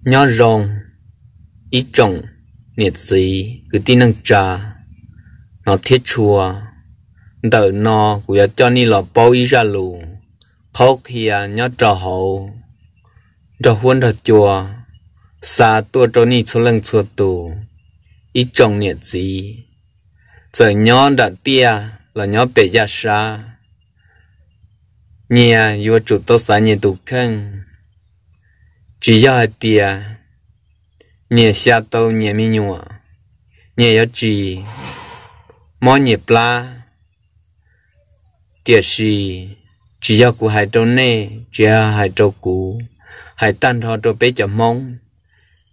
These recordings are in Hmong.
Nyob zoo ib tsoom niam txiv kwv tij neej tsa, hnov thiab tshua. Ntawm no kuv yuav coj nej los paub ib zaj lus qhaub qhia nyob rau hauv nrog huab nrog cua xa tuaj rau nej txhua leej txhua tus. Ib tsoom niam txiv, txawm nyob nram tiaj los nyob pem yaj sab, nyias yuav tsum tau xav nyias tus kheej. Tsis yog hais tias nyias xya tau nyias me nyuam, nyias yuav tsis mob nyias plab. Tiam sis tsis yog kuv hais rau nej, tsis yog hais rau kuv, hais tag nrho rau peb cov Hmoob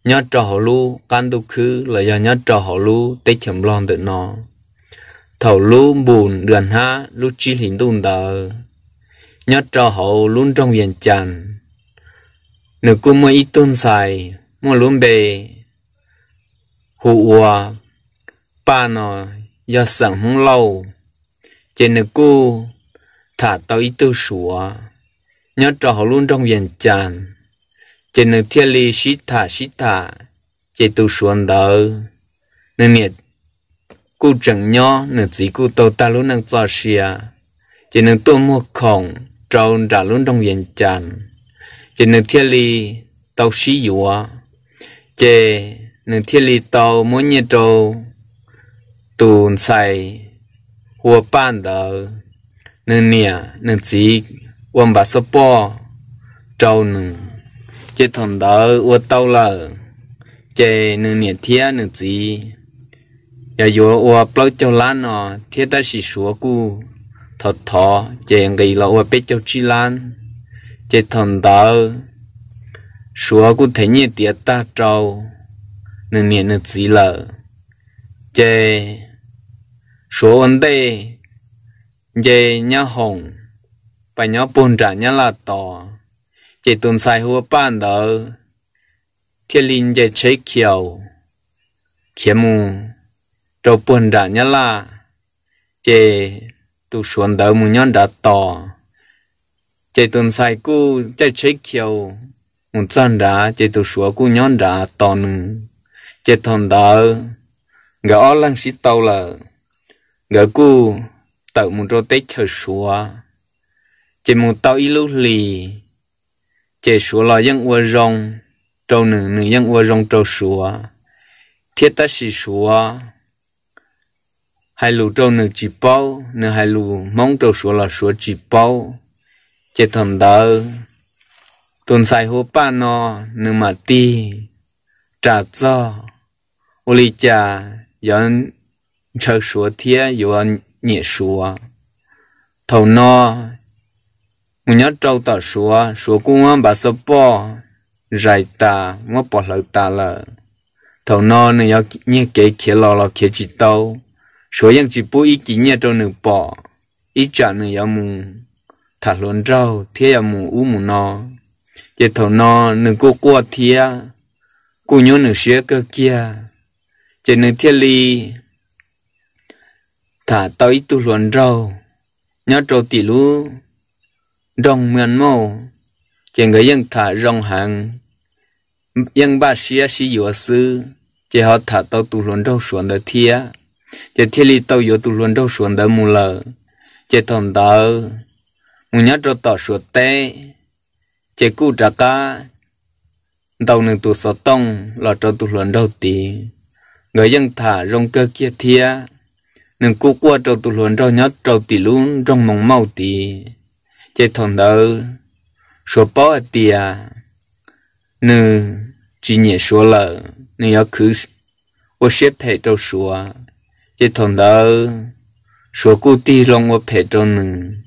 nyob rau hauv lub qab ntuj khwb los yog nyob rau hauv lub teb chaws Nplog ntawm no. Thaum lub npus ntuj hnab lub tsib hlis ntuj ntawd, nyob rau hauv lub nroog Vias Cas, nws kuj muaj ib tug ntxhais muaj lub npe hu ua Paj no, yog xeem Hmoob Lauj. Ces nws kuj tham tau ib tug Suav nyob rau hauv lub nroog Vias Cas, ces nws thiaj li sib tham sib tham. Ces tus Suav ntawd, nws niam kuj tseem nyob, nws txiv kuj tau tag lub neej txoj sia, ces nws tuaj muag khoom rau nram lub nroog Vias Cas, ces nws thiaj li tau sib yuav. Ces nws thiaj li tau muab nyiaj rau tus ntxhais hu ua Paj ntawd, nws niam nws txiv ua npav xab poj rau nws. Ces thaum ntawd ua tau lawm, ces nws niam thiab nws txiv yog yuav ua plaub caug lab no thiab, tab sis Suav kuj thov thov ces nqis los ua peb caug tsib lab. Ces thaum ntawd Suav kuj them nyiaj tiav tag rau nws niam nws txiv lawm. Ces Suav ua ntej nce nyab hoom pas nyob puag nram Nyab Laj tos, ces tus ntxhais hu ua Paj ntawd thiaj li nce tsheb khiaus khiav mus rau puag nram Nyab Laj, ces tus Suav ntawd mus nyob nrad tos. Ces tus ntxhais kuj caij tsheb khiaus mus txog nrad, ces tus Suav kuj nyob nrad tos nws. Ces thaum ntawd nkawd ob leeg sib tau lawm, nkawd kuj tawm mus rau teb chaws Suav. Ces mus tau ib lub hlis, ces Suav los yeej ua zoo rau nws, nws yeej ua zoo rau Suav thiab, tab sis Suav hais lus rau nws tsis paub, nws hais lus Hmoob rau Suav los Suav tsis paub. Ces thaum ntawd tus ntxhais hu ua Paj no, nws mam tig ras txog ua li cas yuav ntshaw Suav thiab yuav nyiam Suav. Thaum no mus nyob rau tom Suav, Suav kuj muab npav xov poj zais tas, muab pov hlawv tas lawm. Thaum no nws yuav nyiag kev khiav los los khiav tsis tau, Suav yeej tsis pub ib kis nyiaj rau nws pom, ib tsam nws yuav mus tham hluas nraug thiab yuav mus ub mus no. Ces thaum no nws kuj quaj thiab kuj nyuaj nws siab kawg kiag, ces nws thiaj li tham tau ib tug hluas nraug nyob rau tim lub nroog Maj Mauj, ces nkawd yeej tham zoo heev, yeej npaj siab sib yuav xwb, ces ho tham tau tus hluas nraug Suav ntawd thiab, ces thiaj li tau yuav tus hluas nraug Suav ntawd mus lawm. Ces thaum ntawd mus nyob rau tom Suav teb, ces kuj rov qab ntaus nws tus xov tooj los rau tus hluas nraug tid. Nkawd yeej tham zoo kawg kiag thiab, nws kuj quaj rau tus hluas nraug nyob rau tim lub nroog Moos Mauj tid. Ces thaum ntawd Suav paub hais tias nws tsis nyiam Suav lawm, nws yuav khwv ua siab phem rau Suav. Ces thaum ntawd Suav kuj tig loo ua phem rau nws,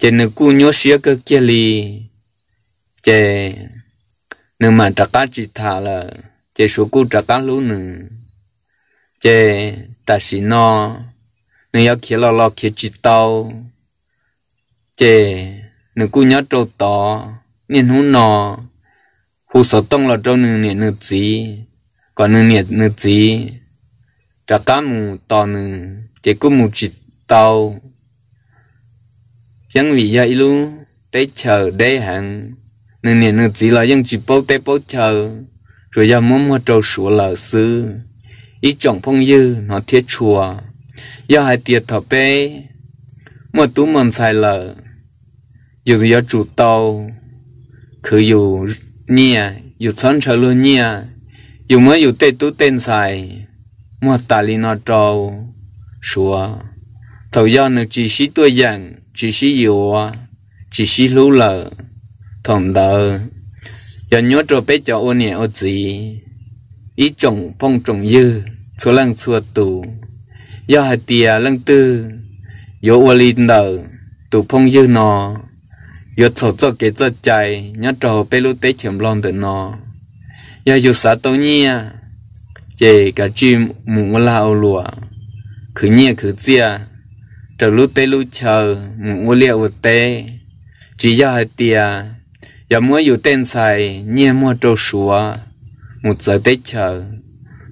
ces nws kuj nyuaj siab kawg kiag li. Ces nws mam rov qab tsis tham lawm, ces Suav kuj rov qab hlub nws. Ces tam sim no nws yuav khiav los los khiav tsis tau, ces nws kuj nyob rau tod. Niaj hnub no hu xov tooj los rau nws niam nws txiv, kom nws niam nws txiv rov qab mus tos nws, ces kuj mus tsis tau. Yeej vim yog ib lub teb chaws deb heev, nws niam nws txiv los yeej tsis paub teb paub chaw, tsuas yog muab muag rau Suav lawm xwb. Ib tsoom phooj ywg hnov thiab tshua, yog hais tias thaum peb muaj tub muaj ntxhais lawm, yus yuav tsum tau khwv yus nyiaj, yus txhob ntshaw luag nyiaj. Yus muab yus tej tub tej ntxhais muag tas li no rau Suav, thaum yog nws tsis sib tuaj yeem, tsis sib yuav, tsis sib hlub lawm, thaum ntawd yog nyuab rau peb cov ua niam ua txiv. Ib tsoom phooj tsoom ywg txhua leej txhua tus, yog hais tias leej twg yuav ua li ntawm tus phooj ywg no, yuav txhaum txoj kev txoj cai nyob rau hauv peb lub teb chaws Nplog ntawm no. Yog yus xav tau nyiaj, ces kav tsij mus ua lag ua luam, khwv nyiaj khwv txiaj, raws lub teb lub chaw mus ua liaj ua teb. Tsis yog hais tias yog muab yus tej ntxhais nyiag muag rau Suav mus txawv teb chaws,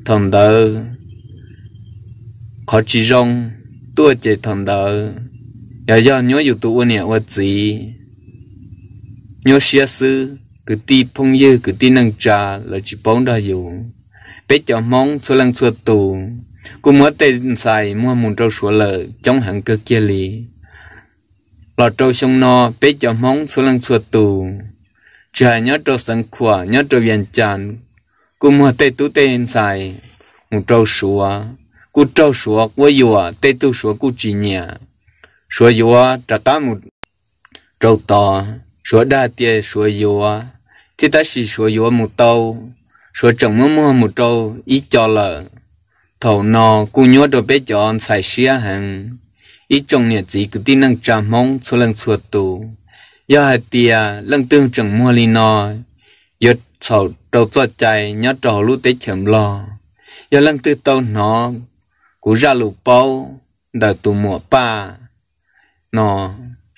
thaum ntawd qhov tsis zoo tuaj ces thaum ntawd yog, yog nyuab yus tus ua niam ua txiv nyuaj siab xwb. Kwv tij phooj ywg kwv tij neej tsa, lawv tsis paub nrog yus. Peb cov Hmoob txhua leej txhua tus kuj muab tej ntxhais muag mus rau Suav lawm coob heev kawg kiag li. Los rau xyoo no peb cov Hmoob txhua leej txhua tus, tsis hais nyob rau Xeev Khuam nyob rau Vias Cas, kuj muag tej tub tej ntxhais mus rau Suav, kuj raug Suav quab yuam, tej tug Suav kuj tsis nyiam. Suav yuav rov qab mus rau tod, Suav dag tias Suav yuav, thiab tab sis Suav yuav mus tau, Suav tseem muab muag mus rau ib co lawm. Thaum no kuj nyuab rau peb cov ntxhais siab heev. Ib tsoom niam txiv kwv tij neej tsa Hmoob txhua leej txhua tus, yog hais tias leej twg tseem muag li no, yuav txhaum rau txoj cai nyob rau hauv lub teb chaws Nplog. Yog leej twg tau hnov kuv zaj lus paub ntawm tus muam Paj no,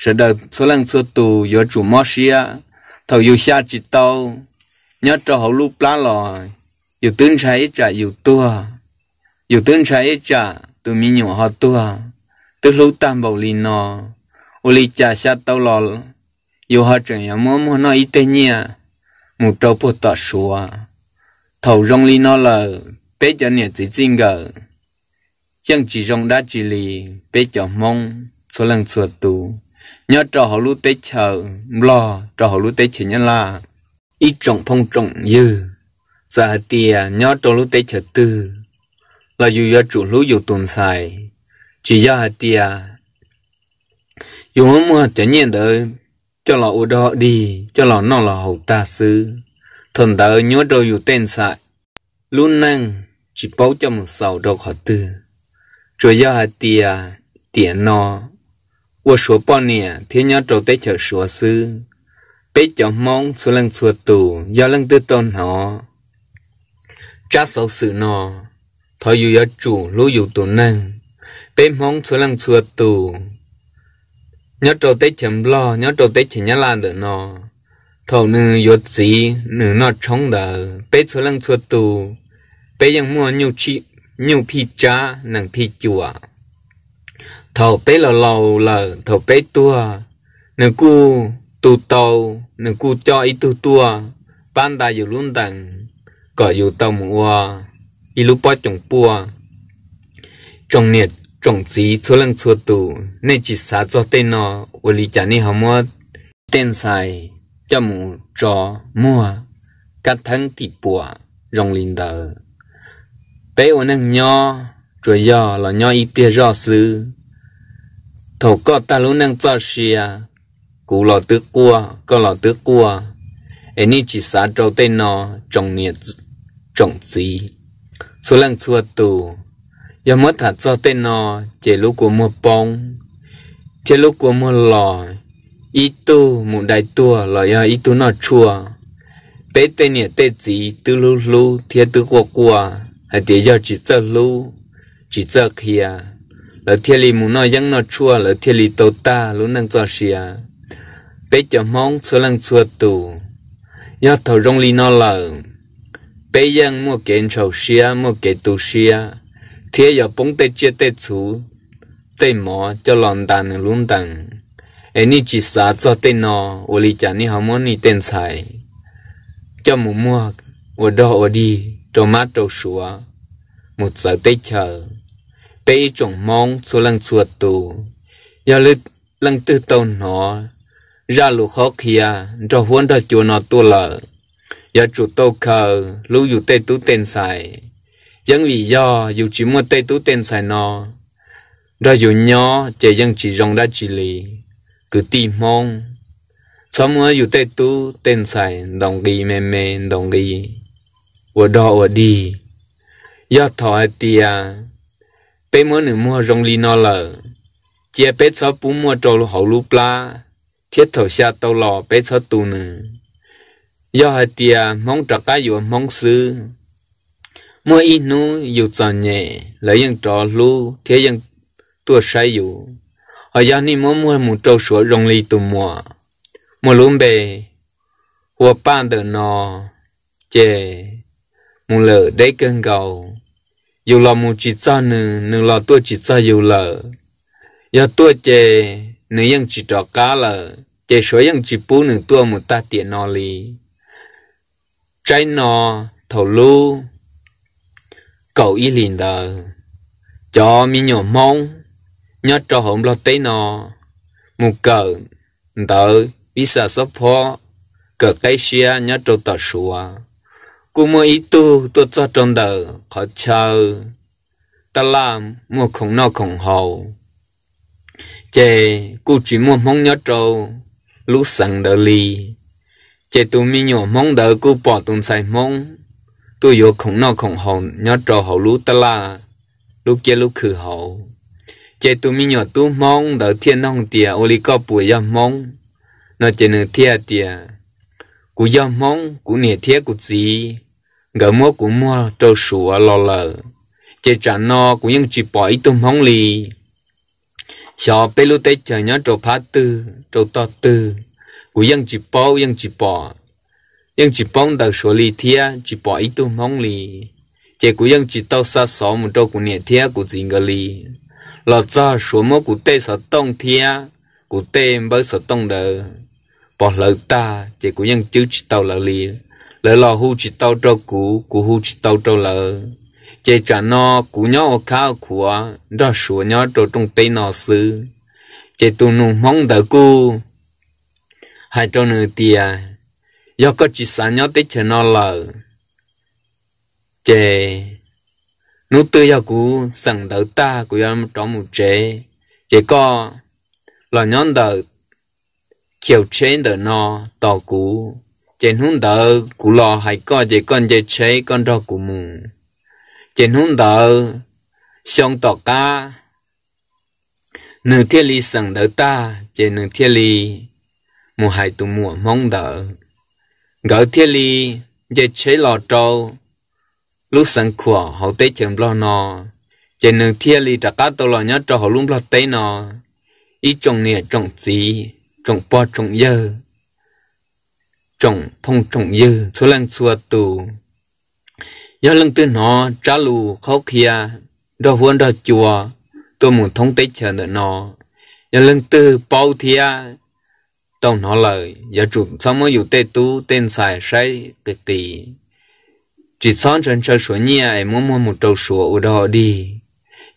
sawv daws txhua leej txhua tus yuav tsum mob siab. Thaum yus xya tsis tau nyob rau hauv lub plab los, yus twb ntshai ib tsam yus tuag, yus twb ntshai ib tsam tus me nyuam ho tuag, twb hlub tag npaum li no, ua li cas xya tau los yus ho tseem yuav muab muag noj ib teg nyiaj mus rau puag tom Suav. Thaum zoo li no lawm, peb cov niam txiv txij nkawm yeej tsis zoo dab tsi li. Peb cov Hmoob txhua leej txhua tus nyob rau hauv lub teb chaws Nplog, rau hauv lub teb chaws Nyab Laj, ib tsoom phooj tsoom ywg, txawm hais tias nyob rau lub teb chaws twg los yus yuav tsum hlub yus tus ntxhais. Tsis yog hais tias yus muab muag cov nyiaj ntawd coj los ua dog dig, coj los noj los haus tag xwb, thaum ntawd nyuab rau yus tej ntxhais lub neej tsis paub coj mus xaus rau qhov twg. Tsuas yog hais tias tiam no ua Suav poj niam thiab nyob rau teb chaws Suav xwb. Peb cov Hmoob txhua leej txhua tus, yog leej twg tau hnov tsab xov xwm no, thov yus yuav tsum hlub yus tus neeg. Peb Hmoob txhua leej txhua tus nyob rau teb chaws Nplog, nyob rau teb chaws Nyab Laj ntawm no, thaum nws yuav txiv nws noj tshoob ntawd, peb txhua leej txhua tus, peb yeej muaj nyuj phij tsab nees phij cuam. Thaum peb laus laus lawm, thaum peb tuag, nws kuj tu tau, nws kuj coj ib tug tuaj pab nta yus lub ntees kom yus tau mus ua ib lub pob coom puaj. Tsoom niam tsoom txiv txhua leej txhua tus, nej tsis xav txog tej no, ua li cas nej ho muab tej ntxhais coj mus tso muag kab theeb tim puam zoo li ntawd? Peb ua neeg nyob tsuas yog los nyob ib pliag zoj xwb. Thaum koj tag lub neej txoj sia, kuv los twb quaj, koj los twb quaj, es nej tsis xav rau tej no. Tsoom niam tsoom txiv txhua leej txhua tus, yog muab tham txog tej no ces lub kua muag poob thiab lub kua muag los, ib tug mus dai tuag los yog ib tug noj tshuaj. Peb tej niam tej txiv twb hlub hlub thiab twb quaj quaj hais tias yog tsis txawj hlub, tsis txawj qhia, lawv thiaj li mus noj yeeb noj tshuaj, lawv thiaj li tau tag lub neej txoj sia. Peb cov Hmoob txhua leej txhua tus, yog thaum zoo li no lawm, peb yeej muaj kev ntshaus siab, muaj kev tu siab, thiab yuav poob tej tsiaj tej txhuv tej mov coj los ntas nws lub ntees. Es nej tsis xav txog tej no, ua li cas nej ho muab nej tej ntxhais coj mus muag ua dog ua dig rau mab rau suav mus txawv teb chaws. Peb ib tsoom Hmoob txhua leej txhua tus, yog leej twg tau hnov zaj lus qhuab qhia nrog huab nrog cua no tuaj lawm, yuav tsum tau khaws hlub yus tej tub tej ntxhais. Yeeb vim yog yus tsis muaj tej tub tej ntxhais no nrog yus nyob ces yeej tsis zoo dab tsi li. Kwv tij Hmoob, txhob muab yus tej tub tej ntxhais ntaus nqi me me ntaus nqi ua dog ua dig. Yog thaum hais tias peb muab nws muag zoo li no lawm, cia peb txhob pub muaj rau hauv lub plab thiab thaum xya tau los peb txhob tu nws. Yog hais tias Hmoob rov qab yuav Hmoob xwb, muaj ib hnub yus txom nyem lawv yeej rov hlub thiab yeej tuaj saib yus. Ho yog nej muab muag mus rau suav zoo li tus muam muaj lub npe hu ua Paj ntawm no, ces mus lawm deb kawg nkaus. Yus los mus tsis txog nws, nws los tuaj tsis txog yus lawm. Yog tuaj ces nws yeej tsis rov qab lawm, ces suav yeej tsis pub nws tuaj mus tag tiam no li. Tsaib no thaum lub kaum ib hlis ntawd, cov me nyuam Hmoob nyob rau hauv Nplog teb no mus kawm ntawv visa xob phob, kawm qeb siab nyob rau tom suav. Kuj muaj ib tug tuaj txog rau ntawm qhov chaw taj laj muaj khoom noj khoom haus, ces kuj tsis muaj Hmoob nyob rau lub xeev ntawd li. Ces tus me nyuam Hmoob ntawd kuj pom tus ntxhais Hmoob tuaj yuav khoom noj khoom haus nyob rau hauv lub taj laj, lub kiab lub khw hauv. Ces tus me nyuam tub Hmoob ntawd thiaj nug tias, ua li koj puas yog Hmoob? No ces nws thiaj tias, kuv yog Hmoob, kuv niam thiab kuv txiv nkawd muab kuv muag rau suav los lawm, ces tsam no kuv yeej tsis pom ib tug Hmoob li. Xyov peb lub teb chaws nyob rau phab twg rau tog twg, kuv yeej tsis paub, yeej tsis pom, yeej tsis paub ntawm suav li thiab tsis pom ib tug Hmoob li. Ces kuv yeej tsis tau xa xov mus rau kuv niam thiab kuv txiv nkawd li. Los txog suav muab kuv tej xov tooj thiab kuv tej npawb xov tooj ntawd pov hlawv tag, ces kuv yeej cwb tsis tau lawv li. Lawv los hu tsis tau rau kuv, kuv hu tsis tau rau lawv. Ces tsam no kuv nyob ua khab ua khuav nrog suav nyob rau rooj teb no xwb. Ces tus nus Hmoob ntawd kuj hais rau nws tias, yog koj tsis xav nyob teb chaws no lawm, ces hnub twg yog kuv xeem ntawv tag kuv yuav rov mus tsev, ces koj los nyob ntawm khiv tsheb ntawm no tos kuv. Ces hnub ntawd kuv los hais koj, ces koj nce tsheb koj nrog kuv mus. Ces hnub ntawd xyoo tom qab nws thiaj li xeem ntawv tag, ces nws thiaj li mus hais tus muam Hmoob ntawd. Nkawd thiaj li nce tsheb los rau lub xeev Khuam hauv teb chaws Nplog no, ces nws thiaj li rov qab tau los nyob rau hauv lub Nplog teb no. Ib tsoom niam tsoom txiv, tsoom pog tsoom yawg, tsoom phooj tsoom ywg txhua leej txhua tus, yog leej twg hnov tsab lus qhuab qhia nrog huab nrog cua tuaj mus thoob teb chaws ntawm no, yog leej twg paub thiab tau hnov lawm, yuav tsum txhob muab yus tej tub tej ntxhais saib qis qis, tsis txhob ntshaw ntshaw suav nyiaj es muab muag mus rau suav ua dog dig.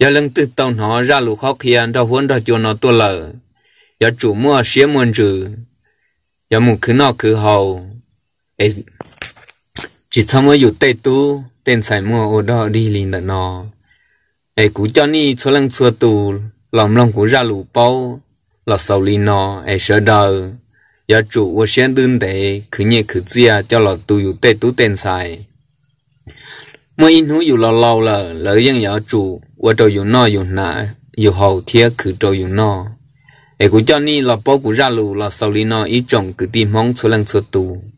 Yog leej twg tau hnov zaj lus qhuab qhia nrog huab nrog cua no tuaj lawm, yuav tsum muaj siab muaj ntsws, yuav mus khwv noj khwv haus, tsis txhob muab yus tej tub tej ntxhais muag ua dog dig li ntawm no. Es kuv coj nej txhua leej txhua tus los mloog kuv zaj lus paub los xaus li no, es sawv daws yuav tsum ua siab ntev khwv nyiaj khwv txiaj coj los tu yus tej tub tej ntxhais. Muaj ib hnub yus los laus lawm, lawv yeej yuav tsum ua rau yus noj yus hnav yus haus thiab khwv rau yus noj. Es kuv coj nej los paub kuv zaj lus los xaus li no ib tsoom kwv tij Hmoob txhua leej txhua tus.